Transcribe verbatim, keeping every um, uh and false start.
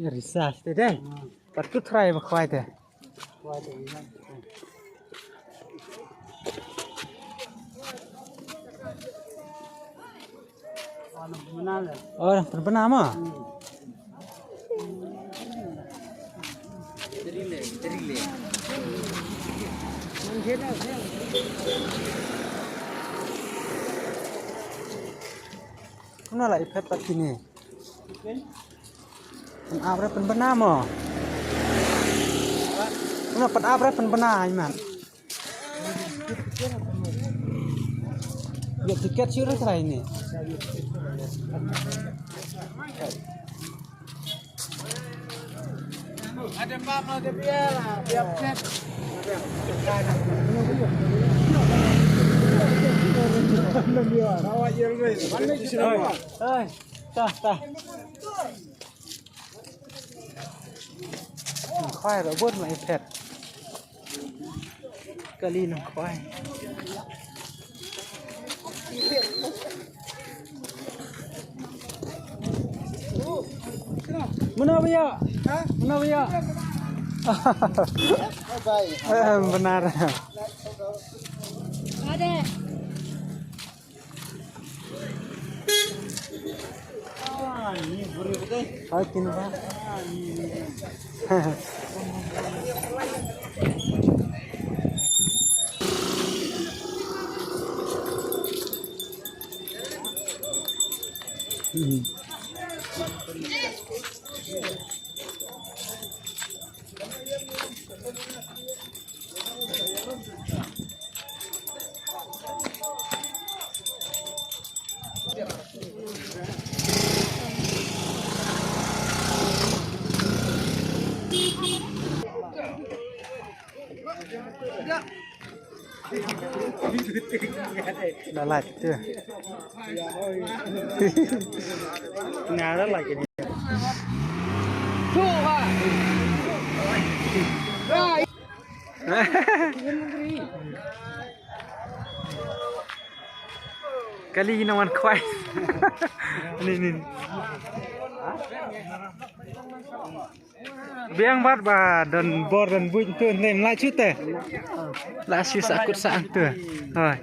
Ïa research te dei. Pat kut try ba khwai te. Oh, pynbna mo. Kumno la i phet pat kine. Pynap re pynbna mo. Kumno pynap re pynbna i mat. Ïa tiket shuh re trai ne. Hai, tah, tah. Nang khwai robot ma i phet. Kali nang khwai. Mano ba ïa? Ha? Mano ba ïa? Bye. Eh, benar. Ada. Hai, kin ba. Hmm. La lait tu. Nga la lait ni. Kali nang wan khwai. Ni, ni. Biang bad ba don bor don buit tu, ni la shu te. La shu sa kut sa ang tu. Hoi.